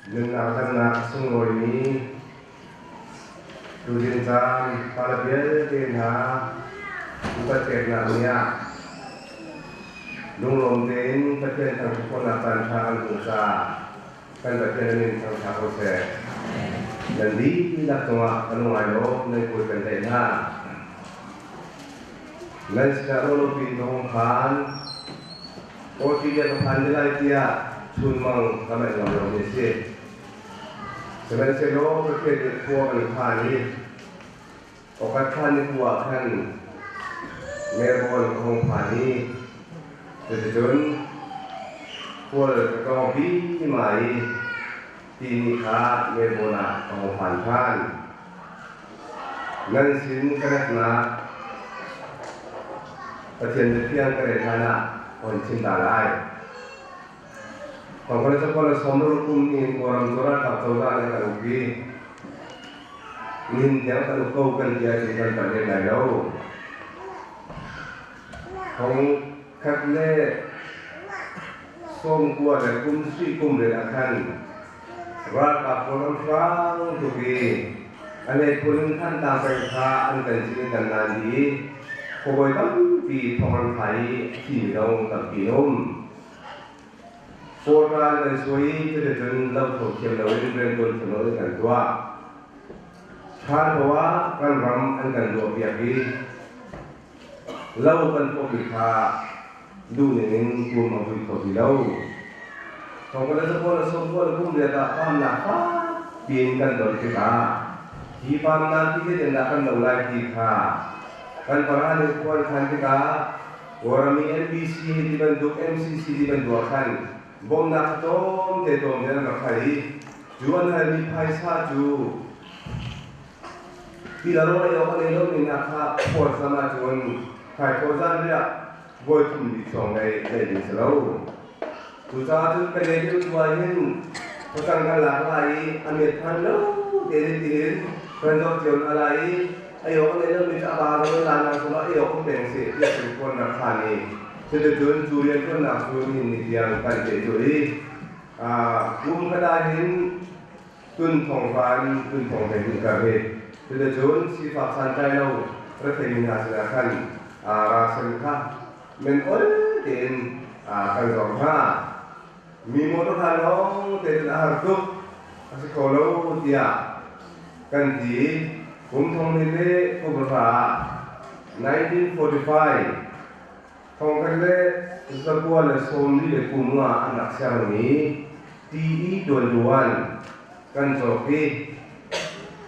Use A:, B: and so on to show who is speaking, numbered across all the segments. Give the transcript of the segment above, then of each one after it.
A: Nunnak damnak a sunglawimi tuzing caan pale vialte hna upat peknak ni ah lunglawm tein Pathian thangṭhat khawhnak caan ṭha kan hmuh caah kan Pathian a min thangṭha ko seh. Nan dihlak cungah ka lungai lawm nan kut kan tlaih hna. Nan sinah rawlopi in ka hung phan. Australia ka phan te lai tiah chunmang ka manh ngam lomi a si. Sihmanhsehlaw Pathian nih khua kan phan i awkhat thla ni hnu ah khan Melbourne ka hung phan i cuticun khual ka tlawng vima i tini kha Melbourne ah ka hung phan ṭhan. Nan sin ka ratnak Pathian biathiang ka rel hlanah ka hun chim ta lai. Thawngpang cakual le sawmruk kum in Kawlram cu ralkap cozah nih a kan uk i nihin tiang kan uk ko kan ti ahcun kan palh lem lai lo. Thong khat le sawmkua le kum sui kum riat ah khan Ralkap pawl an hrang tuk i a hleikhun in Thantlang peng kha an kan cin i kan naan dih i khuabawi tampi thong an thlai i a thimi zong tampi an um. Kawlral kan suai i cuticun lothlo thiam loin rianṭuan thiam loin kan tuah. Ṭhal ko ah kan ram an kan ruahpiak i lo kan tuahmi kha duhning in kum a vui kho ti lo. Thawngpal le capawl le sawmkua le kum riat ah pamnak fakpi in kan don tikah hi pamnak hi zeitindah kan lo lai ti kha kan para nih khua an khan tikah Kawlram i NBC hi ti bantuk MCC ti bantuk ah khan bawmhnak kha tlawmte tlawmte an rak hal i cu an halmi phaisa cu Tilaro ei awk a nei lomi hna kha phawtzam ahcun thaithawh zanriah voi thum li hrawng lei nei ding si lo. Cucaah cun ka nei deuh tu ahhin facang kan lak lai i a miat phan lo tein tiin kan zoh cio hna lai i ei awk a nei lomi cu a ba zong in la hna sawh ei awk um peng seh tiah cun phone rak khan i cuticun cu rianṭuannak cu nihin ni tiang kan pehzulh i kum khat ahhin Tun thong hran tun thong 12 kar hi cuticun sifak santlai lo retheimi hna sinah khan rasen kha men ol tein kan zor hna. Mi motor hna lawng te cun a har tuk a si kho lo tiah kan ti. Kum thong hnih le kum hra ah 1945 thong le 1945 an rak sermi TE tuantuan kan cawk i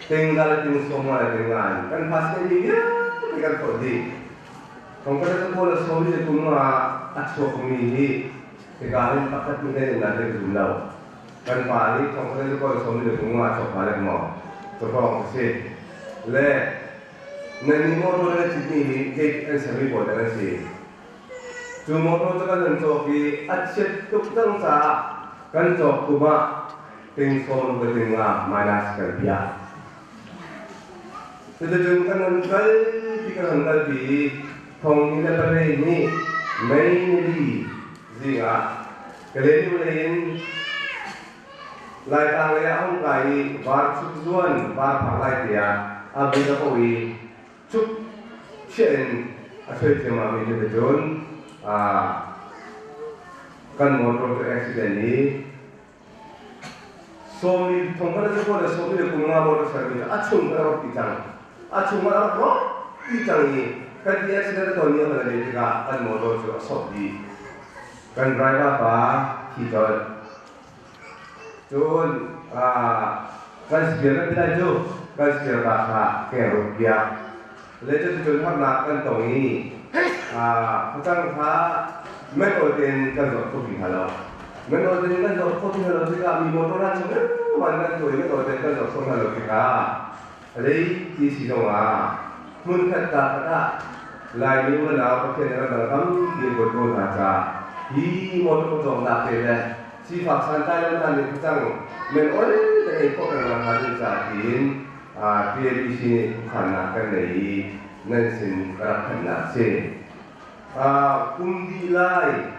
A: ting nga le ting sawm nga le ting nga in kan phas mi vialte kan phawt dih. Thong khat le zakua le sawm li le kum nga a chuakmi hi hika hin pakhat hnih kan in la ding zum lo. Kan pa hi thong khat le zakua le sawm li le kum nga a chuak hna lek maw? Cawhlawng a si. Le nan nih motor le citmi hi gate an sermi pawl dang an si. Cu motor cu kan hun cawk i a chiat tuk cang caah kan cawk kum ah ting sawm le ting nga minus kan piah. Cuticun kan hun kalpi kan hun kalpi i thong ni le palei nih mei nili zing ah Kalay lei in Laitlang lei ah a hung kai i var chuk zuan var phak lai tiah a bul a ko i cuk chiah in a soi ciammam mi cuticun kan motor cu accident i sawmi thong khat a si le sawmi le kum nga motor sermi cu a chung a rawk ti cang a chung a rak rawk ti cang i kan ti accident a ton mi a van le tikah kan motor cu a sop dih. Kan driver pa thi colh. Cun kan spare kan ti lai cu kan spare pa kha keng piak. Le cuticun harnak kan tong i facang kha men awl tein kan zawt kho ti hna lo. Men awl tein kan zawt kho ti hna lo tikah mi motor hna chung van kan tuai men awl tein kan zawt kho hna lo tikah lei ti si zongah hmunkhat ka khat ah Laimi unau Pathian ram dang tampi an kuat ko hna caah hi motor cawknak te le sifak santlai lo hna nih facang men ol te ei khawh peng nakhnga ding caah tiin PABC nih khuakhannak kan nei i nan sin ka rak phanhnak a si. Kum dih lai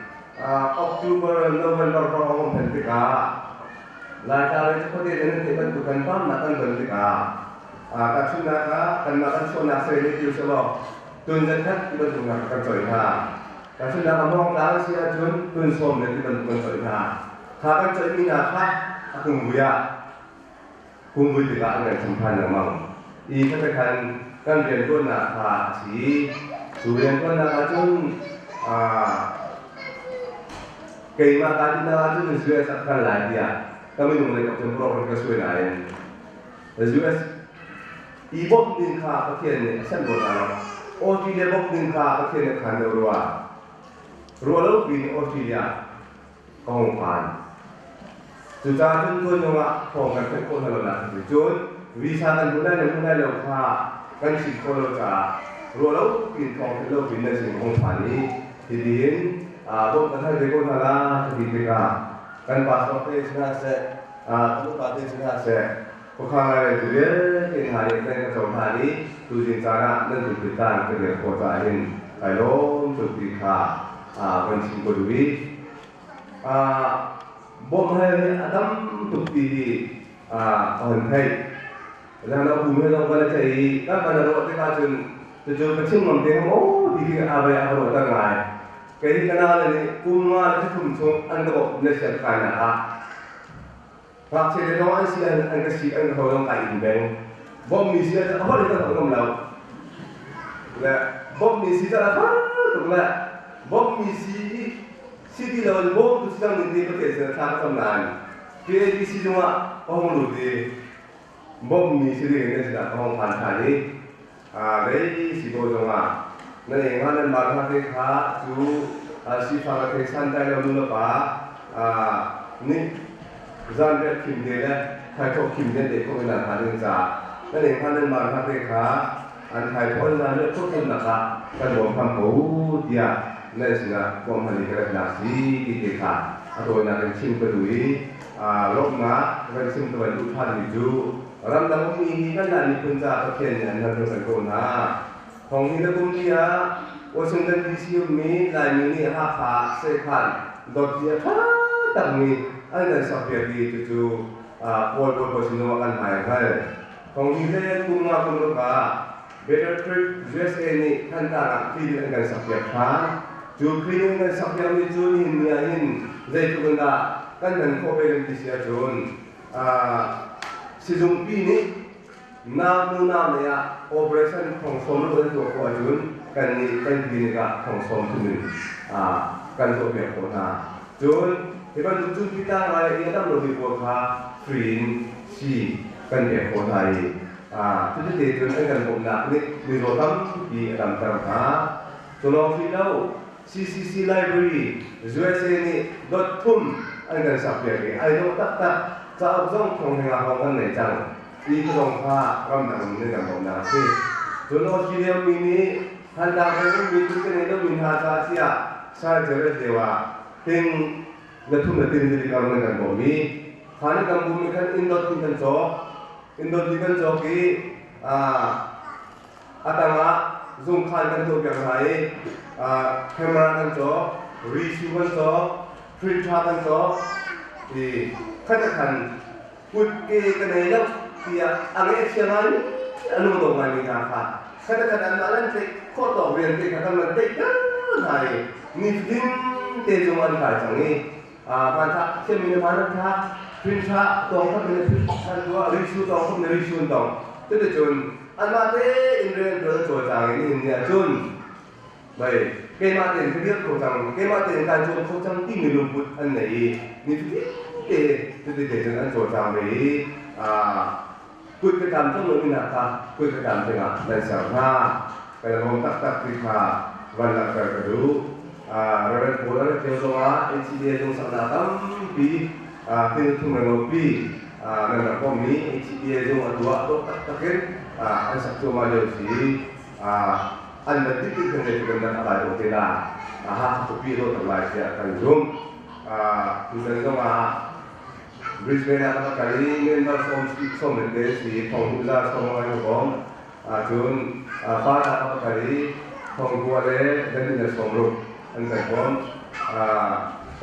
A: October, November hrawng a hung phanh tikah Laitlang lei cu khuate in nan theih bantuk kan pamnak kan don tikah tahchunhnak ah kanmah kan chuahnak seh ti usih tun zakhat ti bantuk hna kan coih hna. Tahchunhnak ah Hmawngtlang si ahcun tun sawm le ti bantuk kan coih hna. Kha kan coihmi hna kha a kungvui ah kungvui tikah an kan chim ṭhan lengmang. I kha khan kan rianṭuannak kha a si. Cu rianṭuannak ahcun keimah kaa tinhnak ahcun US ah ka kal lai tiah ka minung lei kap cun program ka suai nain US i bawmh ding kha Pathian nih a sanh rua hna lo. Australia bawmh ding kha Pathian nih a khan deuh rua. Rua lo piin Australia ka hung phan. Cucaah cun tuan zong ah thawng kan theih khawh hna lonak a si. Cun visa kan hmuh lai le hmuh lai lo kha kan chim khawh lo caah ruah lo piin thawng theih lo piin nan sin ka hung phan i hitihin bawmh kan hal ve ko hna la ka ti tikah kan pastor te si hna seh, kan upa te si hna seh, khuakhang lai tu vialte hna nih nan ka cohlan i tuzing caan ah nan tupi caan ka dirh khawh caah hin kai lawm tuk ti kha kan chim ko duh i bawmh hal hi a tam tuk ti hi a hon theih. Zan a kum he zong kan i ceih i kan van a rawh tikah cun cucu ka chim ngam te hnga maw ti khi a vai a ka rawhter ngai. Kei hi ka nau le nih kum nga le thum chung an ka bawmh na sian kainak ah Ngakchia te zong an si an ka si an ka ho zong kai in beng. Bawmhmi si a holh in kan holh ngam lo. Le bawmhmi si cu a har tuk le bawmhmi si i si ti lo in bawmtu si cang ning ti Pathian sin thla ka cam nain PADC zung ah ka hung lut i bawmhmi si ding in nan sinah ka hung phan ṭhan i zei si ko zong ah nan eng ah nan mar hna te kha cu sifak a thei santlai lo nu le pa nih zanriat khim te le thaithawh khim te te khawh in hna ding caah nan eng ah nan mar hna te kha an thaithawh an zanriat khawh nak ah kan bawm hram ko tiah nan sinah bawm hal i ka ratnak si ti te kha a tawinak in chim ka duh i lawmhnak van chim ka van duh ṭhan mi cu Ramdang ummi hi kan Lai miphun caah Pathian nih an hngalh kan ko hna. Thong hi na kum li ah Washington DC ummi Laimi nih Hakha Sekhan dot hi a ṭha takmi an kan sakpiak i cucu Kawl Bawipa sin zongah kan hmai a hngal. Thong hi le kum nga kum ruk ah Battle Creek USA nih Thantlang ah clinic an kan sakpiak ṭhan. Cu clinic an kan sakpiakmi cu nihin ni ah hin zeitluk in dah kan hman khawh ve kan ti si ahcun Sizungpi nih nau nu nau lei ah operation khongsawm lu an tuah khawh ahcun kannih kan clinic ah khongsawm thum in kan tuahpiak khawh hna. Cun hi bantuk cun pitang lai i a dam lomi pawl kha free in sii kan pek khawh hna i cuti cun an kan bawmhnak nih mizaw tampi a damter hna. Cu lawng hrih lo, CCC Library USA nih dot thum an kan sakpiak i ai dawh taktak. Cauk zong thong he nga hrawng kan nei cang. Hi ka zong kha ramdang in kan bawmhnak a si. Cun Australia mi nih Thantlang peng ummi tu kan ngei lomi hna caah tiah Sai Jared lio ah ting na thum na tin zili kar nan kan bawmmi. Kha nih kan bum i khan inn dot in kan cawk. Inn dot in kan cawk i A tangah zungkhan kan tuahpiak hna i camera kan cawk, risu kan cawk, printer kan cawk i khat a khan kutke ka nei lo tiah a ngaihchia ngaimi a lungdong ngaimi hna kha khat a khat anmah lan tlaih khawh tawk rian te kha kan van tlaihter hna i nifatin te zung an kai cang i hmanthlak thiammi na hmaan an thlak, printer tawng khat in an tuah, risu tawng khat in risu an tong. Cuticun anmah tein rian ṭuan an cawlcang i nihin ni ahcun mei keimah tein ka dir kho cang, keimah tein kai cawm kho cang timi lungput an nei i nifatin te cuti te cun an cawlcang ve i kut ka tlam tlung lomi hna kha kut ka tlam tlingah nan ser hna. Kan i lawm taktak ti kha van langhter ka duh. Reverend Paul a rat lio zongah HCDA zungsaknak tampi tin thum rengopi nan rak bawmhmi HCDA zung a tuah dawh taktak in an sak cuahmah lio si. An van tik tik khan zeitluk in dah a lai dawh te la. Hakha khuapi a dawh tak lai tiah kan zumh. Tutan zongah Brisbane ah ka va kal i member sawm le te si thong hnih za sawm ngai ka bawm. Cun pa ka va kal i thong kua le dan in 60 an kan bawmh.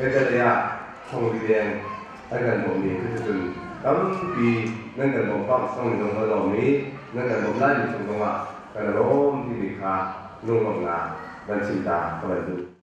A: Adelaide ah thong li deng an kan bawmh i cuticun Tampi nan kan bawmh pah song zong kan lawm i nan kan bawmh lai mi chung zongah kan lawm timi kha lunglawmhnak van chim ta ka van duh.